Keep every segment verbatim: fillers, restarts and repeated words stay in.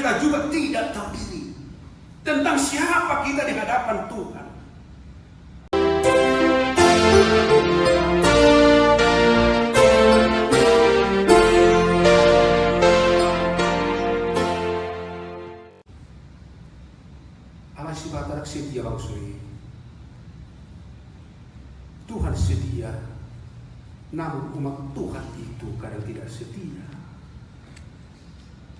Kita juga tidak terdiri. Tentang siapa kita di hadapan Tuhan. Alai Debata setia bangso i. Tuhan setia, namun umat Tuhan itu kadang tidak setia.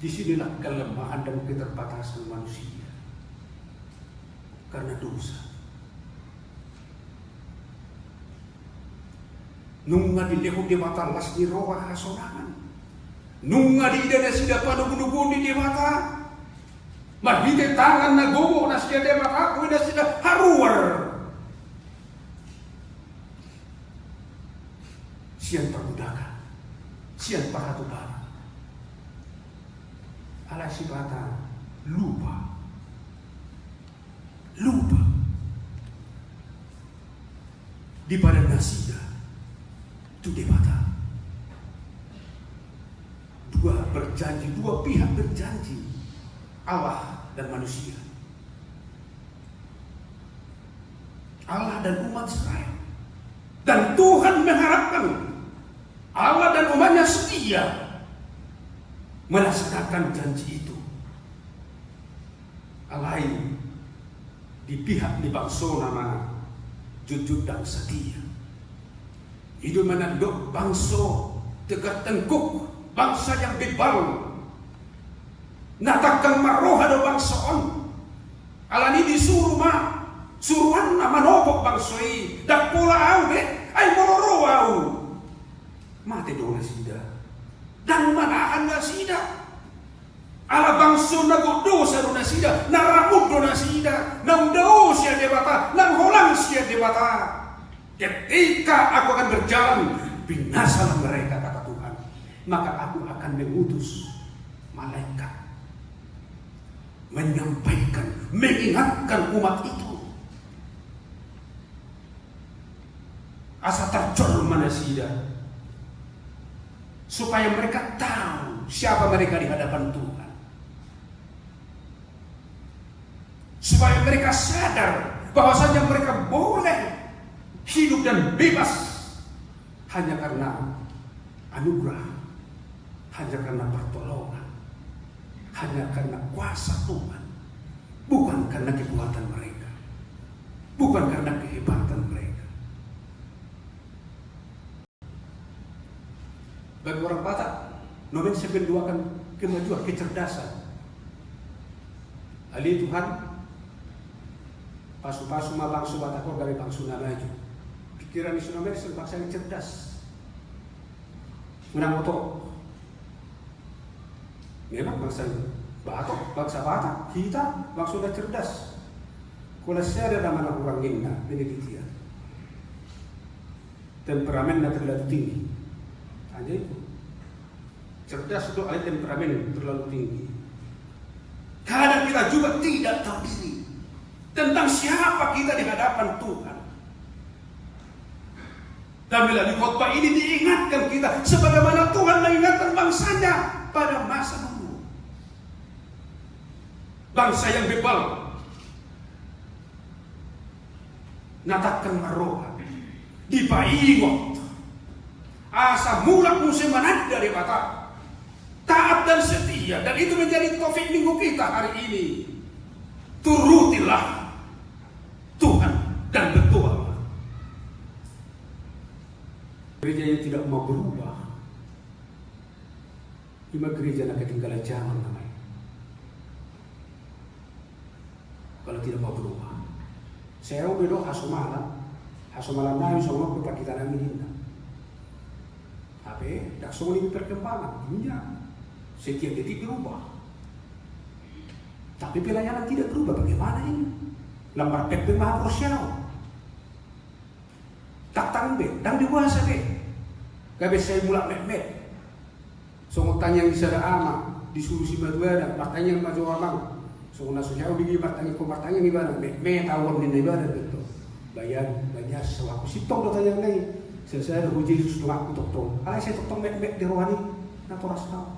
Di sinilah kelemahan dan keterbatasan manusia karena dosa. Nunga dilehon Debata las ni roha hasonangan. Nunga diida nasida panogunoguon ni Debata. Marhite tangan na gogo na sian Debata, boi nasida haruar sian perbudakan, sian parhatobanan. Alai Debata lupa. Lupa. Di pada nasida tu Debata. Dua berjanji, dua pihak berjanji, Allah dan manusia. Allah dan umat Israel. Dan Tuhan mengharapkan Allah dan umatnya setia melaksanakan janji itu. Alai di pihak ni bangsona ma jotjot ndang setia. I do na mandok bangso tegar tengkuk, bangsa yang bebal. Na tangkang marroha do bangso on. Alani disuru ma suruanna manopot bangso i, ndang pola ahu be, ai molo ro ahu. Mate do nasida. Ndang manahan nasida. Ala bangso na gok dosa do nasida, na ramut do nasida, naung dao sian Debata, naung holang sian Debata. Ketika aku akan berjalan, binasalah mereka, kata Tuhan. Maka aku akan mengutus malaikat menyampaikan, mengingatkan umat itu. Asa tarjolma nasida, supaya mereka tahu siapa mereka di hadapan Tuhan. Supaya mereka sadar bahwasanya mereka boleh hidup dan bebas hanya karena anugerah, hanya karena pertolongan, hanya karena kuasa Tuhan, bukan karena kekuatan mereka, bukan karena kehebatan mereka. Bagi orang Batak, nomen sebenduakan kemajuan, kecerdasan. Ale Tuhan, pasu-pasu ma bangso Batak on gabe bangso na maju. Pikiran ni si nomen, bangso yang cerdas. Menang oto. Memang bangsa Batak, bangsa Batak, hita bangso na cerdas. Kola sada nama na hurang ninna penelitian. Temperamenna terlalu tinggi. Hanya itu. Cerdas itu alai temperamen terlalu tinggi. Kadang kita juga tidak tahu diri tentang siapa kita di hadapan Tuhan. Dan melalui khotbah ini diingatkan kita sebagaimana Tuhan mengingatkan bangsanya pada masa dulu. Bangsa yang bebal, na tangkang marroha, dipaingot asa mulak muse mananda Debata, taat dan setia, dan itu menjadi topik minggu kita hari ini. Turutilah Tuhan dan berdoalah. Gereja yang tidak mau berubah, ima gereja na ketinggalan zaman namanya. Kalau tidak mau berubah. Sai adong do hasomalan, hasomalan nami songon on pe parhita nami ninna. Tapi ndang songon i perkembangan dunia. Setiap detik berubah. Tapi pelayanan tidak berubah, bagaimana ini? Lam marpengpeng ma haporseaon. Tangtang be, ndang deboasa be. Gabe sai mulak metmet. Songon tangiang ni sada ama, disuru simatuana, martangiang ma jo amang. Songon na so jabu i martangiang, martangiang ibana, metmet ahu on ninna ibana do. Baen, baen ia, so aku sintong do tangiangna i. Sai sada ho Jesus donganku tongtong. Alai sai tongtong metmet di roha ni natoras na on.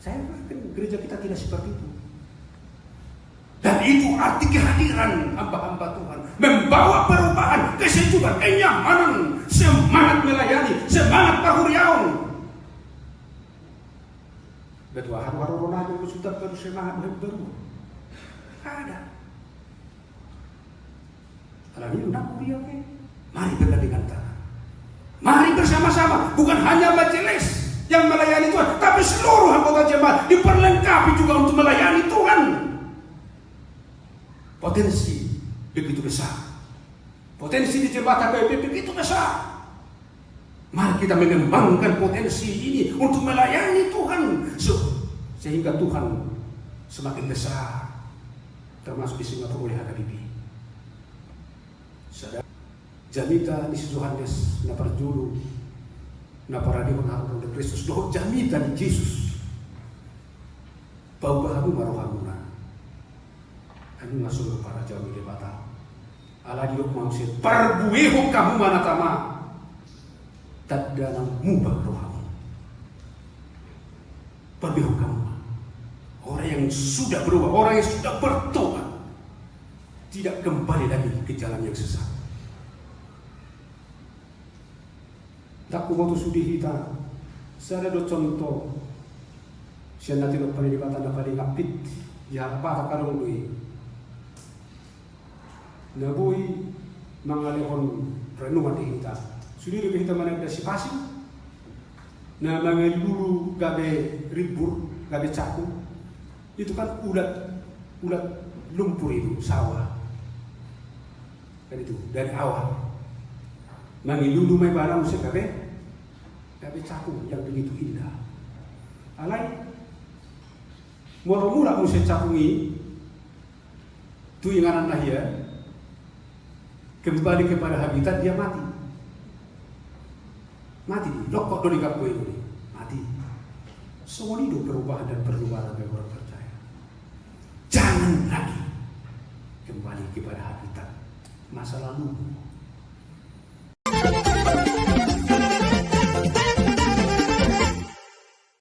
Saya yakin gereja kita tidak seperti itu. Dan itu arti kehadiran hamba-hamba Tuhan. Membawa perubahan, kesejukan, kenyamanan, semangat melayani, semangat parhuriaon. Betul, haru-haru rona aja sudah baru semangat baru. Ada. Alani i, nda kuria pe. Mari bergandengan tangan. Mari bersama-sama. Bukan hanya majelis yang melayani Tuhan, tapi seluruh anggota jemaat diperlengkapi juga untuk melayani Tuhan. Potensi begitu besar. Potensi di jemaat H K B P begitu besar. Mari kita mengembangkan potensi ini untuk melayani Tuhan, se-, sehingga Tuhan semakin besar, termasuk di Singapura oleh H K B P. Sada, jamita ni si Johannes na parjolo, na paradehon hata ni Kristus, dohot jamita ni Jesus. Pauba hamu ma rohamuna. Ai nunga so parajai ni Debata. Alai didok ma muse, parbuehon hamu ma na tama. Tanda na muba rohamu. Parbuehon hamu ma. Orang yang sudah berubah, orang yang sudah bertobat, tidak kembali lagi ke jalan yang sesat. Ndang huboto sude hita, sada do contoh sian na tinompa ni Debata na paling apik di halak Batak, adong do i. Na boi mangalehon renungan di hita. Sude do hita manaek dasi pasing, na mangalului gabe rimbur, gabe caku. Itu kan ulat, ulat lumpur itu, sawa. Kan itu, dari awal. Mangalului ma ibana muse gabe, gabe caku yang begitu indah. Alai, molo mulak muse caku i tu inganan na hian, kembali kepada habitat, dia mati. Mati, lokot do di gambua i, mati. Songon i do perubahan dan pergumulan bagi orang percaya. Jangan lagi kembali kepada habitat masa lalu.